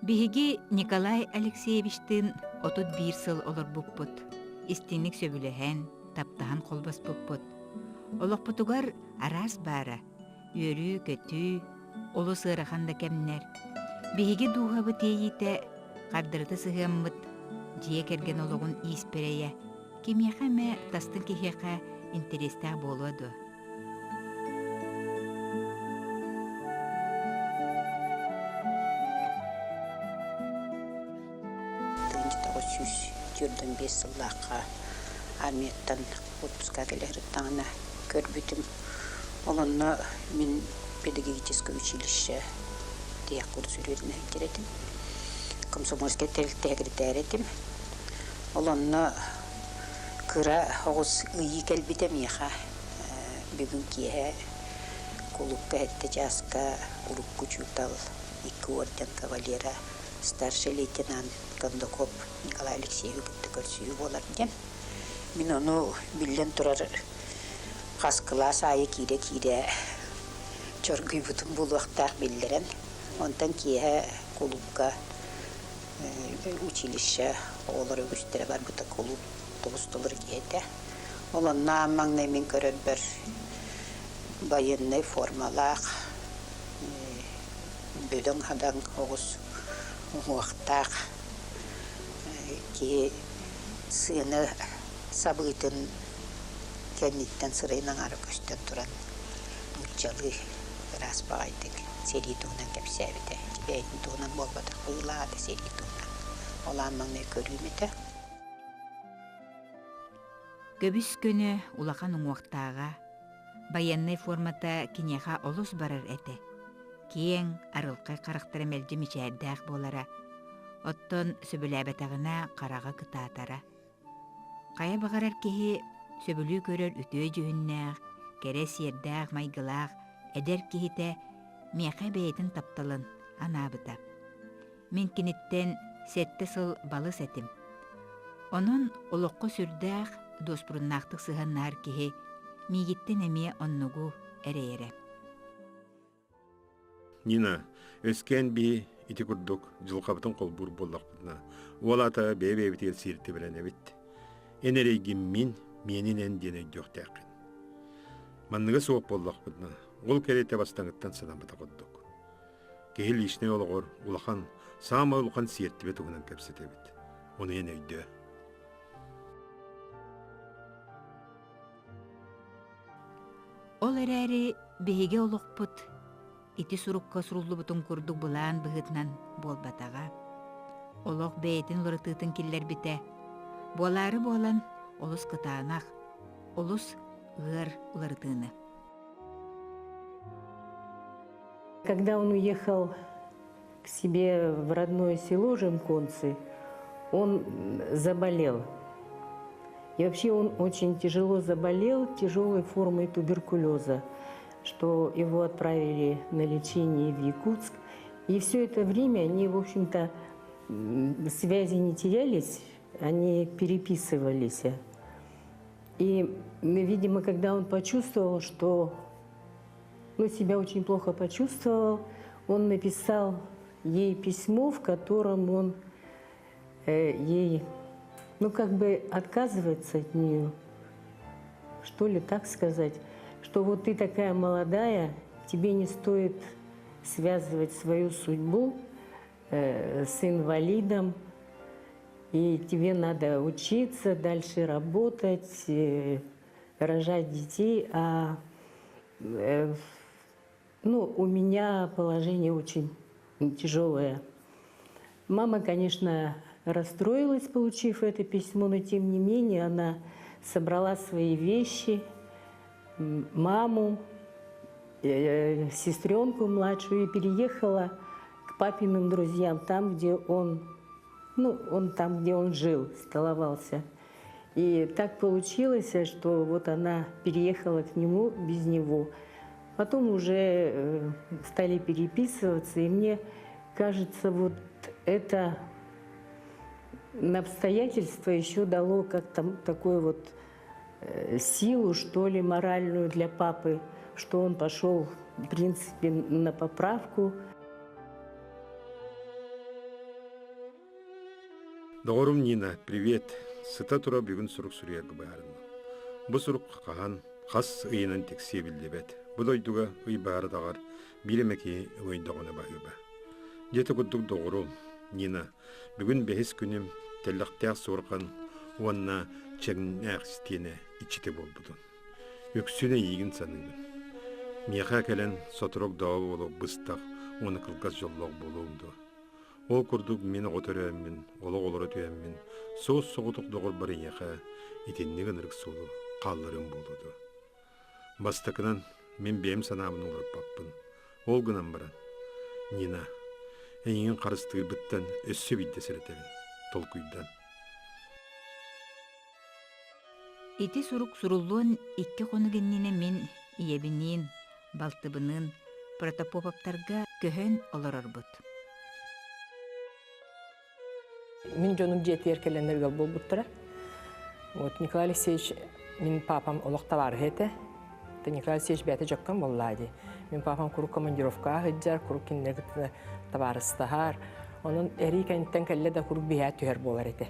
Биһиги Николай Алексеевичтыын 31 сыл олорбуппут, истиҥник сөбүлэһэн, таптаһан холбоспуппут. Олохпутугар араас баара, үөрүү-көтүү, олус ыарахан да кэмнэр. Биһиги дууһабыт иэйиитэ, хардарыта сыһыаммыт, дьиэ кэргэн олоҕун ииспэрэйэ кимиэхэ эмэ тастыҥ киһиэхэ интэриэстээх буолуо дуо? 1945 сыллаахха армияттан отпуска кэлэ сырыттаҕына көрбүтүм. Ол онно мин педагогическое училище тиһэх курс үөрэнэ сылдьар этим. Комсомольскай тэрилтэ секретарь этим. Ол онно кыра оҕус ыйыы кэлбитэ миэхэ бүгүн киэһэ кулуупка сэттэ чааска урукку учуутал икки орден кавалера старший лейтенант Кондаков Николай Алексеевы кытта көрсүһүү буолар диэн. Мин ону биллэн турар хас кылаас аайы киирэ-киирэ чоргуйбутум буолуохтаах биллэрэн. Онтон киэһэ кулуупка училище оҕолоро үгүстэрэ барбыта кулууп тобус-толору киһи этэ. Ол онно аан маҥнай мин көрөрбөр байыаннай формалаах бөдөҥ-хадаҥ оҕус уҥуохтаах киһи сыана сабыытын кэнниттэн сырайын аҥаара көстөн туран нууччалыы ыраас баҕайытык сэрии туһунан кэпсээбитэ. Бэйэтин туһунан буолбатах быһыылаах сэрии туһунан. Ол аан маҥнай көрүүм этэ. Көбүс көнө улахан уҥуохтааҕа, байыаннай формата киниэхэ олус барар этэ. Киэҥ, арылхай харахтара мэлдьи мичээрдээх буолара, оттон сөбүлээбэтэҕинэ хараҕа кытаатара. Хайа баҕарар киһи сөбүлүү көрөр үтүө дьүһүннээх, кэрэ сиэрдээх майгылаах эдэр киһитэ миэхэ бэйэтин тапталын анаабыта. Мин киниттэн сэттэ сыл балыс этим. Онон олоххо сүрдээх дуоспуруннаахтык сыһыаннаһар киһи миигиттэн эмиэ оннугу эрэйэрэ. Нина, өскөөн би ити курдук дьылҕабытын холбуур буоллахпытына, уол аата бэйэ-бэйэбитигэр сиэртибэлэнэбит. Эн эрэйгин мин, миэнин эн диэн өйдүөхтээххин. Манныга суох буоллахпытына, ол кэриэтэ бастаҥыттан санаммыта курдук. Киһи личнэй олоҕор улахан, саамай улахан сиэртибэ туһунан кэпсэтэбит. Ону эн өйдөө. Ол эрээри биһиги олохпут ити сурукка суруллубутун курдук былаан быһыытынан буолбатаҕа. Олох бэйэтин уларытыытын киллэрбитэ. Буолаары буолан олус кытаанах, олус ыар уларытыыны. Когда он уехал к себе в родное село Жемконцы, он заболел. И вообще он очень тяжело заболел тяжелой формой туберкулеза, что его отправили на лечение в Якутск. И все это время они, в общем-то, связи не терялись, они переписывались. И, видимо, когда он почувствовал, что ну, себя очень плохо почувствовал, он написал ей письмо, в котором он э, ей, ну, как бы отказывается от нее, что ли, так сказать, что вот ты такая молодая, тебе не стоит связывать свою судьбу э, с инвалидом, и тебе надо учиться, дальше работать, э, рожать детей, а э, ну, у меня положение очень тяжелое. Мама, конечно, расстроилась, получив это письмо, но тем не менее она собрала свои вещи, маму, э, сестренку младшую и переехала к папиным друзьям, там, где он, ну, он там, где он жил, столовался. И так получилось, что вот она переехала к нему без него. Потом уже э, стали переписываться, и мне кажется, вот это обстоятельство еще дало как-то такую вот э, силу, что ли, моральную для папы, что он пошел, в принципе, на поправку. Доҕорум Нина, привет! Сыта-тура бүгүн сурук суруйарга быһаарынным. Бу сурук хаһан, хас ыйынан тиксиэ биллибэт. Бу дойдуга ый баара даҕар биир эмэ киһи өҥөйдөҕүнэ баһыыба. Дьиэтэ курдук доҕорум, Нина, бүгүн бэһис күнүм тэллэхтээх суорҕан уонна чэҥнээх истиэнэ иччитэ буолбутун. Үксүн эйиигин саныыбын. Миэхэ кэлэн сотору огдообо буола быстах уонна кылгас дьоллоох буолуоҥ дуо? Ол курдук мин оҕо төрөөммүн, олох олоро түһэммин, суос-соҕотох доҕорбор эйиэхэ итинник ынырык суолу хаалларыам буолуо дуо? Бастакынан, мин бэйэм санаабын уларыппаппын. Ол гынан баран, Нина, эйигин харыстыырбыттан өссө биирдэ сэрэтэбин, толкуйдан. Ити сурук суруллуон икки хонук иннинэ мин ийэбиниин, балтыбыныын Протопоповтарга көһөн олорорбут. Мин дьонум дьиэтигэр кэлэннэр ыал буолбуттара. Вот Николай Алексеевич мин папам олох табаарыһа этэ. Николай Алексеевич бэйэтэ дьоккон буоллаа дии. Мин папам куруук командировкаҕа сылдьар, куруук кинилэри кытта табаарыстаһар. Онон эрии кэнниттэн кэллэ да куруук биһээ түһэр буолар этэ.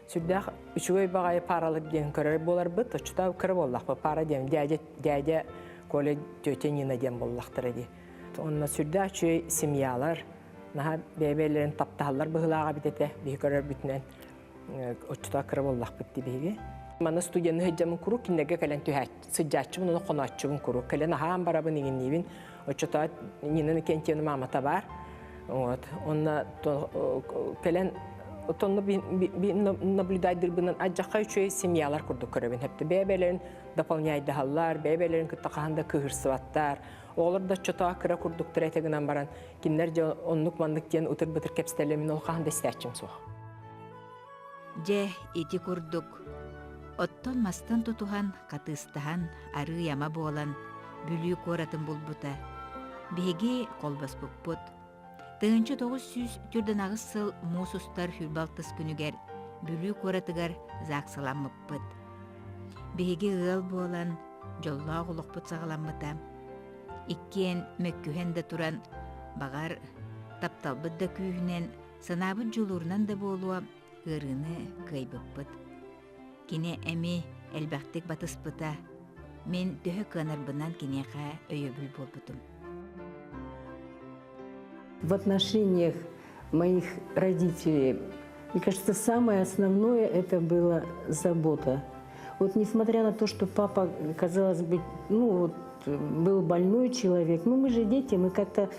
Сүрдээх үчүгэй баҕайы паралар диэн көрөр буоларбыт. Оччотоо кыра буоллахпыт. Пара диэн дядя, дядя Коля, тетя Нина диэн буоллахтара дии. Онно сүрдээх үчүгэй семьялар, наһаа бэйэ-бэйэлэрин таптаһаллар быһыылааҕа эбит этэ биһи көрөрбүтүнэн оччотоо кыра буоллахпыт дии биһиги. Манна студияны сылдьаммын куруук кинилэргэ кэлэн түһээч сылдьааччыбын уонна хонооччубун куруук кэлэн аһаан барабын иҥинниибин оччотоо Нина Иннокентьевна маамата баар вот онно кэлэн отонно наблюдайдырбынан адьахха үчүгэй семьялар курдук көрөбүн хэпте бэйэ-бэйэлэрин дополняйдаһаллар бэйэ-бэйэлэрин кытта хаһан да кыыһырсыбаттар оҕолор да оччотоо кыра курдуктар этэ гынан баран кинилэр дьэ оннук-маннык диэн утыр-бытыр кэпсэтэллэр мин ол хаһан да истээччим суох. Дьэ, ити курдук, оттон-мастан тутуһан, хатыыстаһан, арыый-ама буолан, Бүлүү куоратын булбута. Биһиги холбоспуппут. 1948 сыл муус устар сүүрбэ күнүгэр Бүлүү куоратыгар ЗАГСаламмыппыт. Биһиги ыал буолан, дьоллоох олохпут саҕаламмыта. Иккиэн мөккүһэн да туран, баҕар, тапталбыт да күүһүнэн, санаабыт дьулуурунан да буолуо, ыарыыны кыайбыппыт. Кини эмиэ элбэхтик батыспыта, мин төһө кыанарбынан киниэхэ өйөбүл буолбутум. В отношениях моих родителей, мне кажется, самое основное это была забота. Вот несмотря на то, что папа, казалось бы, ну вот, был больной человек, ну мы же дети, мы как-то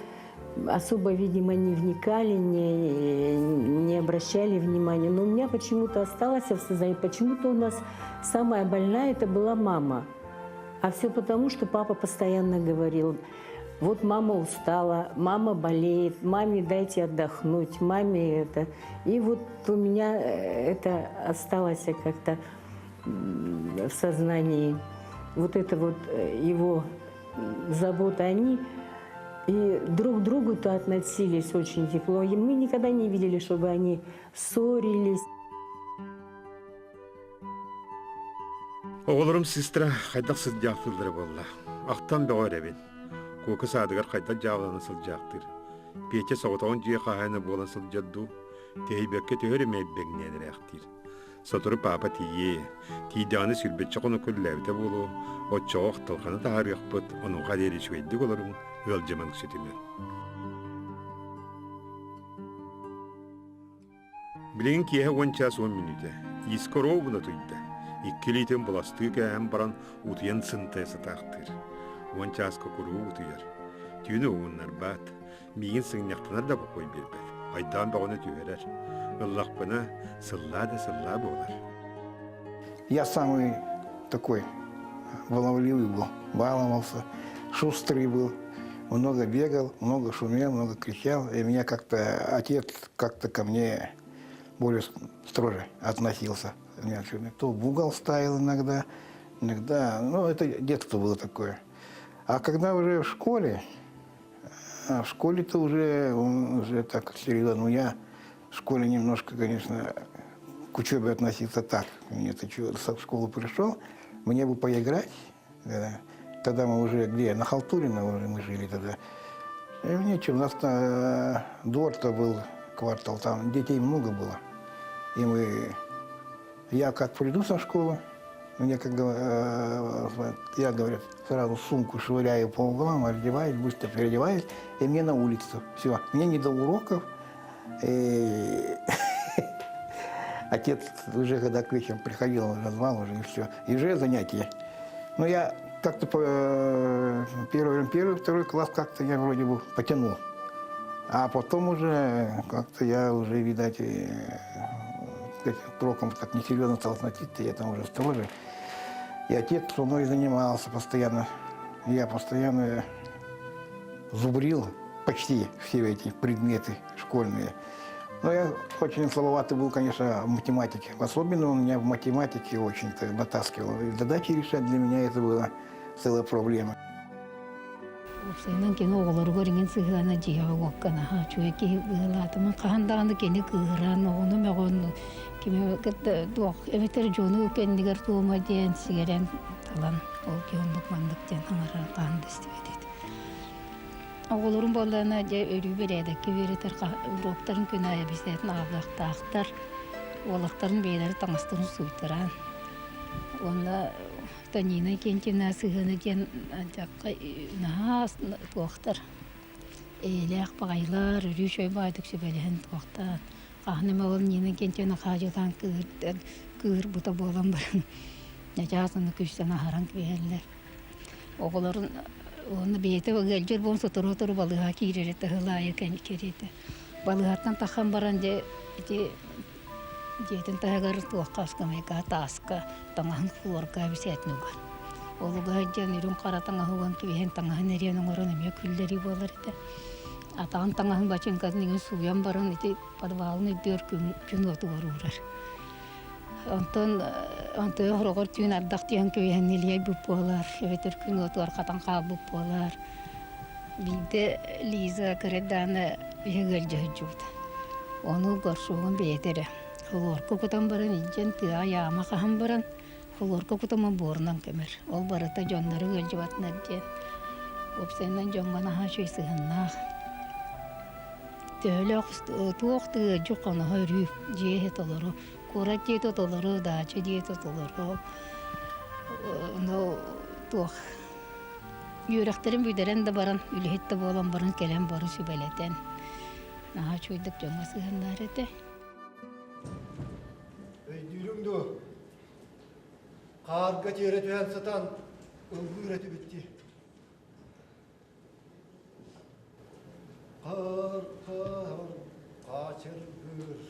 особо, видимо, не вникали, не, не обращали внимания. Но у меня почему-то осталось в сознании, почему-то у нас самая больная это была мама. А все потому, что папа постоянно говорил, вот мама устала, мама болеет, маме дайте отдохнуть, маме это. И вот у меня это осталось как-то в сознании. Вот это вот его забота, они и друг к другу-то относились очень тепло. И мы никогда не видели, чтобы они ссорились. Оҕолорум сестра хайдах сылдьаахтыыллара буолла. Ахтан бөҕө эрэбин. Куока саадыгар хайдах дьаалана сылдьаахтыыр. Петя соҕотоҕун дьиэ хаһаайына буолан сылдьар дуу, тэһийбэккэ төһө эрэ мэйбэҥнээн эрээхтиир. Сотору паапа тиийиэ, тиийдэҕинэ сүүрбэччэ хонукка үлэлээбитэ буолуо, оччоҕо ахтылҕаны таһаарыахпыт, онуоха диэри үчүгэйдик олоруҥ, ыалдьымаҥ сүтүмэҥ. Билигин киэһэ уон чаас уон мүнүүтэ. Иискэ оруобуна утуйда. Икки илиитин быластыы кээһэн баран утуйан сынтайа сатаахтыыр. Уон чааска куруук утуйар. Түүнү уһуннарбат. Миигин сыгынньахтанар да бокуой биэрбэт. Айдаан бөҕөнү түһэрэр. Ыллахпына, сыллаа да сыллаа буолар. Я самый такой баловливый был, баловался, шустрый был, много бегал, много шумел, много кричал. И меня как-то отец как-то ко мне более строже относился. Меня то в угол ставил иногда, иногда, ну, это детство было такое. А когда уже в школе, а в школе-то уже, он уже так серьезно. Ну, я в школе немножко, конечно, к учебе относиться так. Мне ты чего, в школу пришел, мне бы поиграть. Да. Тогда мы уже где? На Халтурина уже мы жили тогда. И ничего, у нас на двор-то был, квартал, там детей много было. И мы, я как приду со школы, мне как я, говорят, сразу сумку швыряю по углам, раздеваюсь, быстро переодеваюсь, и мне на улицу. Все, мне не до уроков. И отец уже когда к вечеру приходил, он уже звал уже, и все. И уже занятия. Но я как-то по, первый, первый, второй класс как-то я вроде бы потянул. А потом уже как-то я уже, видать, к урокам так несерьезно стал относиться, я там уже строже. И отец со мной занимался постоянно. Я постоянно зубрил почти все эти предметы школьные. Но я очень слабоватый был, конечно, в математике. Особенно он меня в математике очень-то натаскивал. И задачи решать для меня это была целая проблема. Уопсайынан кини оҕолоругар иҥин сыһыана дьиэҕэ уокка наһаа үчүгэй киһи быһыылаатым. Хаһан даҕаны кини кыыһыран, оҕону мөҕөн, кими кытта туох эбэтэр дьону кэннигэр туома диэн сигэрэн талан ол киһи оннук маннык диэн аҥаран хаһан да истибэт этим. Оҕолорум буоллаҕына дьэ өрүү бэрээдэккэ үөрэтэр уруоктарын күн аайы бисээтин ааҕыахтаахтар. Уолаттарын бэйэлэрэ таҥастарын сууйтаран. Уонна Танина Кентина сыһыана диэн антиакка наһаа туохтар эйэлээх баҕайылар өрүү үчүгэй баҕайытык сүбэлэһэн туохтаан хаһан эмэ ол Нина Кентина хаадьылаан кыыһырдан кыыһырбыта буолан баран начаас аны күстэн аһаран кэбиһэллэр. Оҕолорун уонна бэйэтэ ыалдьар буолан сотору-сотору балыыһаҕа киирэрэ тыһылаайы кэриэтэ. Балыыһаттан таххан баран дьэ ити дьиэтин таһыгар туохха ыскамыайкаҕа тааска таҥаһын хлорка бисээтин угар. Ол уга сылдьан үрүҥ хара таҥаһы уган кэбиһэн таҥаһын эриэн оҥорон эмиэ күллэрии буолар этэ. Атаҕын таҥаһын бачыыҥкатын иҥин сууйан баран ити подвалын үрдүгэр күн, күн уотугар уурар. Онтон онтуйа хороҕор түүн ардах түһэн кэбиһэн илийэрбит буолар, эбэтэр күн уотугар хатан хаалбыт буолар. Биирдэ Лиза кыра даҕаны биһиги ыалдьа сылдьыбыта. Ону горшогун бэйэтэ эрэ хлорка кутан баран илдьэн тыаҕа яма хаһан баран хлорка кутаммын буорунан көмөр. Ол барыта дьоннору ыалдьыбатынар диэн. Уопсайынан дьоҥҥо наһаа үчүгэй сыһыаннаах. Төһөлөөх туох да ыалдьык хоноһо өрүү дьиэ иһэ толору, куорат дьиэтэ толору, даача дьиэтэ толору. Ону туох үөрэхтэрин бүтэрэн да баран, үлэһит да буолан баран кэлэн бары сүбэлэтэн наһаа үчүгэйдик дьоҥҥо сыһыаннаһар этэ. Өйдүүрүҥ дуо? Хаарга тиэрэ түһэн сытан ыллыыр этибит дии. Хаар, хаар, хаачыргыыр.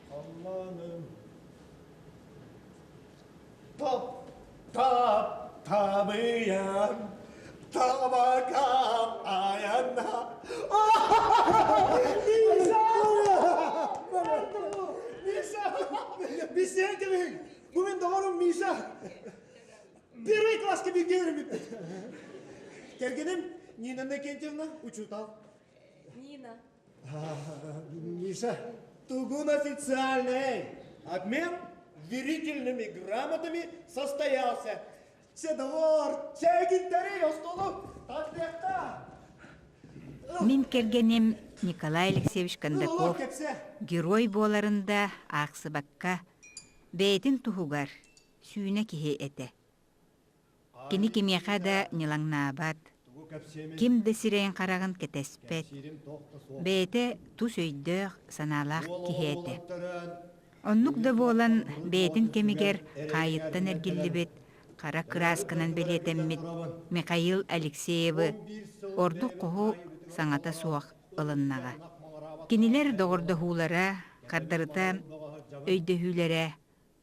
Халлааным. Тап, тап, табыйан, табакам аянна. Миша! Миша! Бисиэн Бу мин доҕорум Миша. Первый класска бииргэ үөрэммиппит. Кэргэним Нина Иннокентьевна учуутал. Нина. Миша, тугун официальный обмен верительными грамотами состоялся. Седовор, чэгинтэри остолу тардыахта. Мин кэргэним Николай Алексеевич Кондаков герой буоларын да аахсыбакка, бэйэтин туһугар сүүнэ киһи этэ. Кини кимиэхэ да ньылаҥнаабат, ким да сирэйин-хараҕын кэтэспэт, бэйэтэ тус өйдөөх, санаалаах киһи этэ. Оннук да буолан, бэйэтин кэмигэр хаайыттан эргиллибит, хара кыраасканан бэлиэтэммит Михаил Алексеевы ордук хоһу саҥата суох ылыннаҕа. Кинилэр доҕордоһуулара, хардарыта өйдөһүүлэрэ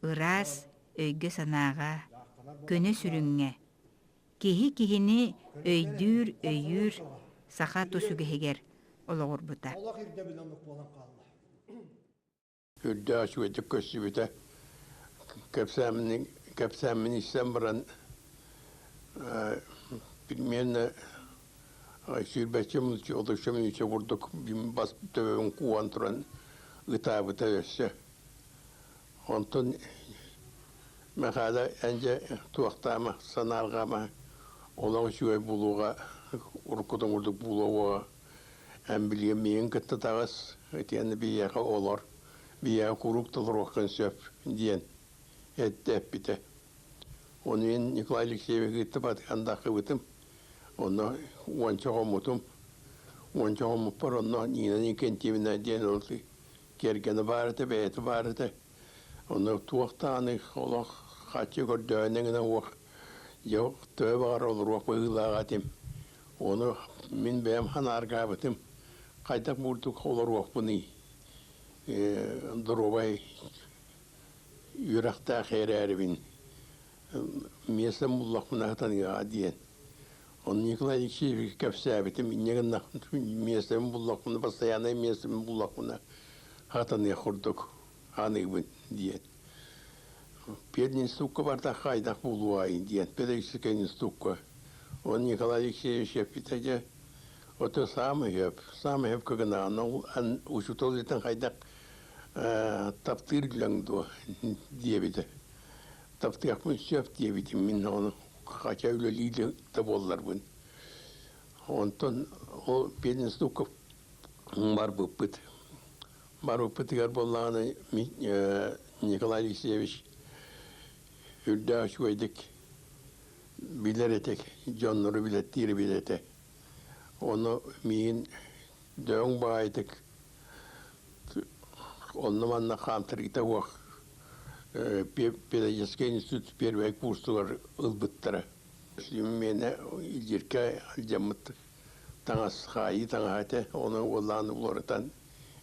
ыраас өйгө-санааҕа, көнө сүрүҥҥэ, киһи киһини өйдүүр, өйүүр саха тус үгэһигэр олоҕурбута. Үрдээх үчүгэйдик көрсүбүтэ. Кэпсээммин, кэпсээммин истэн баран примерно сүүрбэччэ отучча мүнүүтэ курдук бас төбөбүн кууһан туран ытаабыта өссө. Онтон Мэхээлэ эн дьэ туохтаама, санаарҕаама, олох үчүгэй буолуоҕа, уруккутун курдук буолуоҕа, эн билигин миигин кытта таҕыс, итиэннэ биһиэхэ олор. Биһиэхэ куруук толоруоххун сөп диэн эттэ эппитэ. Ону мин Николай Алексеевиһы кытта батыһан таххыбытым. Онно уонча хоммутум. Уонча хоммуппар онно Нина Иннокентьевна диэн ол кэргэнэ баар этэ, бэйэтэ баар этэ. Онно туох даҕаны олох хаччы көрдөөнө гына уох дьэ төһө баҕар олоруох быһыылаах этим. Ону мин бэйэм санааргаабытым. Хайдах бурдук олоруохпунуй? Доруобай үөрэхтээх эрээрибин миэстэ буллахпына сатаныаҕа диэн. Ону Николай Алексеевич кэпсээбитим, инньэ гыннахпына миэстэбин буллахпына, постояннай миэстэбин буллахпына сатаныах курдук аныыбын диэн. Пединститукка бардахха хайдах буолуой диэн, педагогическай институкка. Оны Николай Алексеевич эппитэ дьэ, ото саамай сөп, саамай сөпкө гынаҕын, ол учуутал үлэтин хайдах таптыыр үлэҥ дуо диэбитэ. Таптыахпын сөп диэбитим мин ону хотя үлэлии да буолларбын. Онтон ол пединститукка барбыппыт. Барбыппытыгар буоллаҕына Николай Алексеевич үрдээх үчүгэйдик билэр этэ, дьоннору билэттиир билэр этэ. Ону миигин дөҥ баҕайытык онно-манна хаамтарыыта суох педагогическай институт первэй курсугар ылбыттара. Миэнэ илдьиркэ алдьаммыт таҥас, хаайыы таҥаһа этэ, ону уоллаан уларытан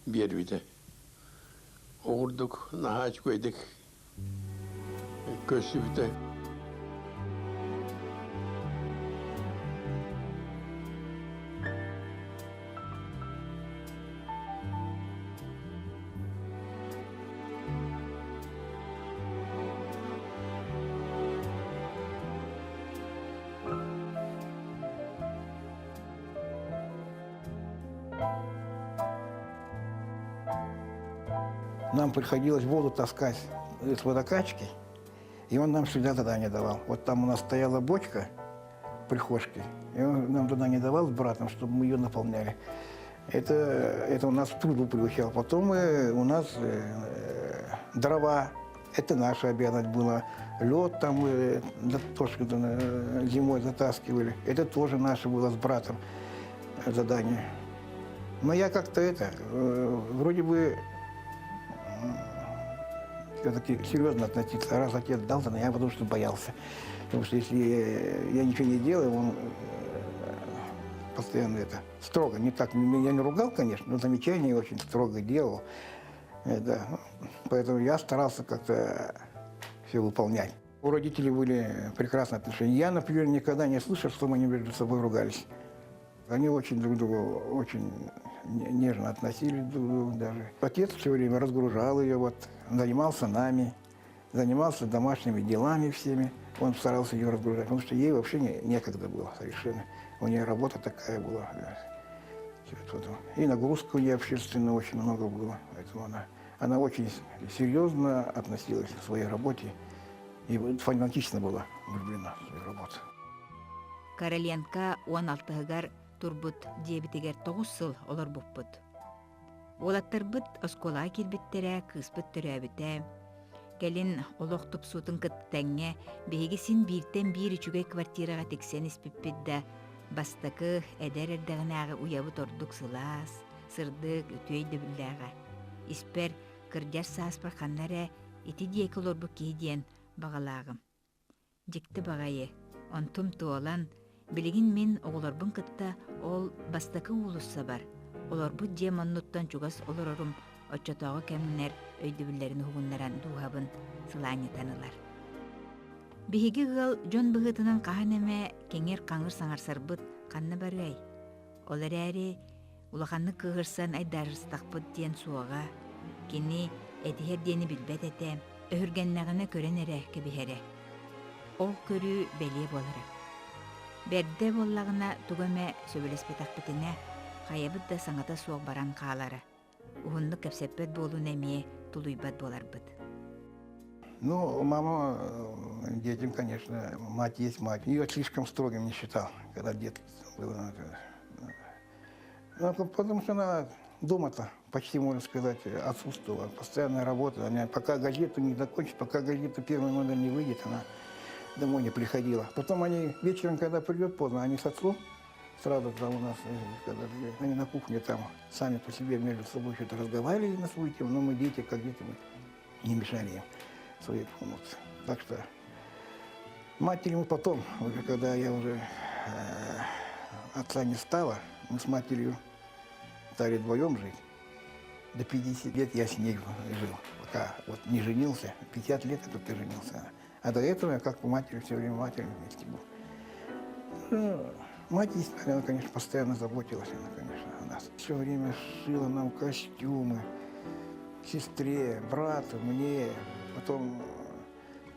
биэрбитэ. Ол курдук наһаа үчүгэйдик көрсүбүтэ. Нам приходилось воду таскать из водокачки, и он нам всегда тогда не давал. Вот там у нас стояла бочка в прихожке, и он нам туда не давал с братом, чтобы мы ее наполняли. Это у нас в труду приучал. Потом у нас дрова, это наша обязанность была. Лед там тоже зимой затаскивали. Это тоже наше было с братом задание. Но я как-то это, вроде бы все-таки серьезно относиться. Раз отец дал, то я потому что боялся. Потому что если я ничего не делаю, он постоянно это строго, не так, меня не ругал, конечно, но замечания очень строго делал. Это, поэтому я старался как-то все выполнять. У родителей были прекрасные отношения. Я, например, никогда не слышал, что они между собой ругались. Они очень друг к другу очень нежно относились друг к другу даже. Отец все время разгружал ее, вот, занимался нами, занимался домашними делами всеми. Он старался ее разгружать, потому что ей вообще не, некогда было совершенно. У нее работа такая была. И нагрузка у нее общественная очень много было. Поэтому она очень серьезно относилась к своей работе и фанатично была влюблена в свою работу. Короленко 16-ыгар турбут дьиэбитигэр 9 сыл олорбуппут. Уолаттарбыт оскуолаҕа киирбиттэрэ, кыыспыт төрөөбүтэ. Кэлин олох тупсуутун кытта тэҥҥэ биһиги син бииртэн биир үчүгэй квартираҕа тиксэн испиппит да, бастакы эдэр эрдэҕинээҕи уйабыт ордук сылаас, сырдык, үтүө өйдөбүллээҕэ. Испэр кырдьар сааспар ханна эрэ ити диэки олорбут киһи диэн баҕалааҕым. Дьикти баҕайы, онтум туолан, билигин мин оҕолорбун кытта ол бастакы уулуссабар, олорбут дьиэм оннуттан чугас олорорум оччотооҕу кэмнэр өйдөбүллэрин уһугуннаран дууһабын сылаанньытан ылар. Биһиги ыал дьон быһыытынан хаһан эмэ кэҥир-хаҥыр саҥарсарбыт ханна барыай? Ол эрээри улаханнык кыыһырсан айдаарыстахпыт диэн суоҕа, кини этиһэр диэни билбэт этэ, өһүргэннэҕинэ көрөн эрэ кэбиһэрэ. Ол көрүү бэлиэ буолара. Бэрдэ буоллаҕына тугу эмэ сөбүлэспэтэхпитинэ, хайабыт да саҥата суох баран хаалара. Уһуннук кэпсэппэт буолууну эмиэ тулуйбат буоларбыт. Ну, мама детям, конечно, мать есть мать. Ее слишком строгим не считал, когда дед был. Ну, потому что она дома-то. почти, можно сказать, отсутствовала. Постоянная работа. Она пока газету не закончит, пока газета первый номер не выйдет, она домой не приходила. Потом они вечером, когда придет поздно, они с отцом сразу там у нас, когда они на кухне там сами по себе между собой что-то разговаривали на свою тему, но мы дети, как дети, мы не мешали им своей комнате. Так что матери мы потом, уже когда я уже отца не стало, мы с матерью стали вдвоем жить. До 50 лет я с ней жил, пока вот не женился. 50 лет это ты женился. А до этого я как по матери все время матерью вместе был. Ну, мать, она, конечно, постоянно заботилась, она, конечно, о нас. Все время шила нам костюмы, сестре, брату, мне. Потом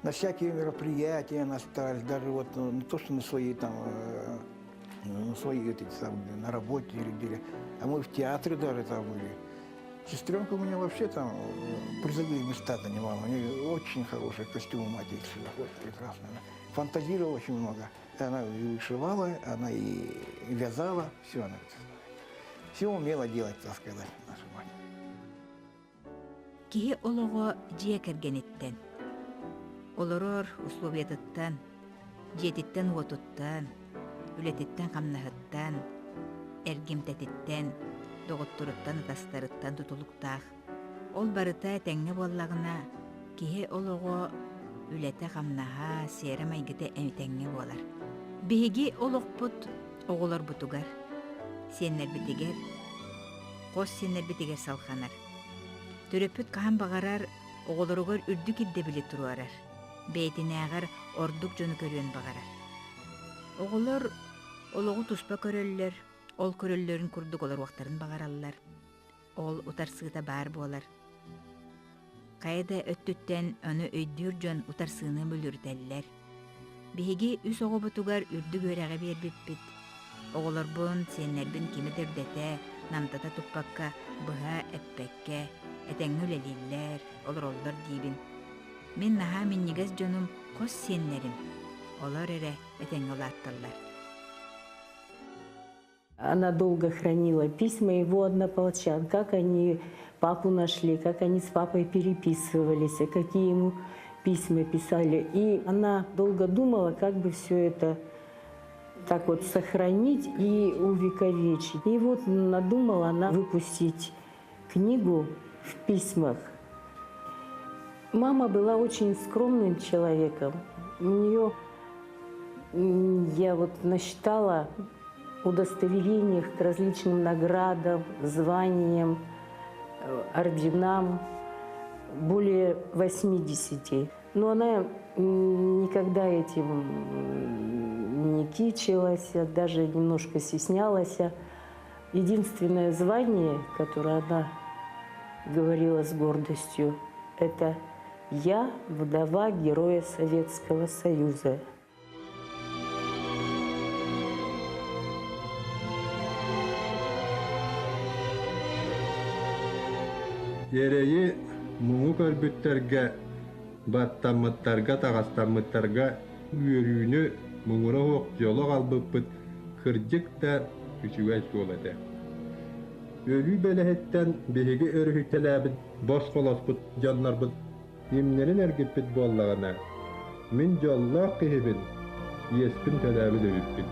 на всякие мероприятия нас старались, даже вот ну, не то, что на свои там, на свои эти самые, на работе или где, а мы в театре даже там были. Сестренка у меня вообще там призовые места занимала. У нее очень хорошие костюмы мать шила. Вот прекрасно. Она фантазировала очень много. Она и вышивала, она и вязала, все она все умела делать, так сказать, наша мать. Киһи олоҕо дьиэ кэргэниттэн, олорор условиятыттан, дьиэтиттэн-уотуттан, үлэтиттэн-хамнаһыттан, эргимтэтиттэн, доҕотторуттан-атастарыттан тутулуктаах. Ол барыта этэҥҥэ буоллаҕына, киһи олоҕо үлэтэ-хамнаһа, сиэрэ-майгыта этэҥҥэ буолар. Биһиги олохпут оҕолорбутугар, сиэннэрбитигэр, хос сиэннэрбитигэр салҕанар. Төрөппүт хаһан баҕарар оҕолоругар үрдүк ирдэбили туруорар, бэйэтинээҕэр ордук дьону көрүөн баҕарар. Оҕолор олоҕу туспа көрөллөр, ол көрөллөрүн курдук олоруохтарын баҕараллар. Ол утарсыыта баар буолар. Хайа да өттүттэн ону өйдүүр дьон утарсыыны мүлүрүтэллэр. Биһиги үс оҕобутугар үрдүк үөрэҕи биэрбиппит. Оҕолорбун, сиэннэрбин кими да үрдэтэ, намтата туппакка, быһа эппэккэ, этэҥҥэ үлэлииллэр, олороллор диибин. Мин наһаа минньигэс дьонум хос сиэннэрим. Олор эрэ этэҥҥэ улаатталлар. Она долго хранила письма его однополчан, как они папу нашли, как они с папой переписывались, какие ему письма писали. И она долго думала, как бы все это так вот сохранить и увековечить. И вот надумала она выпустить книгу в письмах. Мама была очень скромным человеком. У нее, я вот насчитала удостоверениях к различным наградам, званиям, орденам более 80. Но она никогда этим не кичилась, даже немножко стеснялась. Единственное звание, которое она говорила с гордостью, это «Я вдова Героя Советского Союза». Эрэйи муҥу көрбүттэргэ, баттаммыттарга, таҕастаммыттарга үөрүүнү муҥура суох дьолу аҕалбыппыт кырдьык да үчүгэй суол этэ. Өлүү бэлэһиттэн биһиги өрүһүйтэлээбит босхолоспут дьоннорбут имнэрин эргиппит буоллаҕына, мин дьоллоох киһибин, иэспин төлөөбүт эбиппин.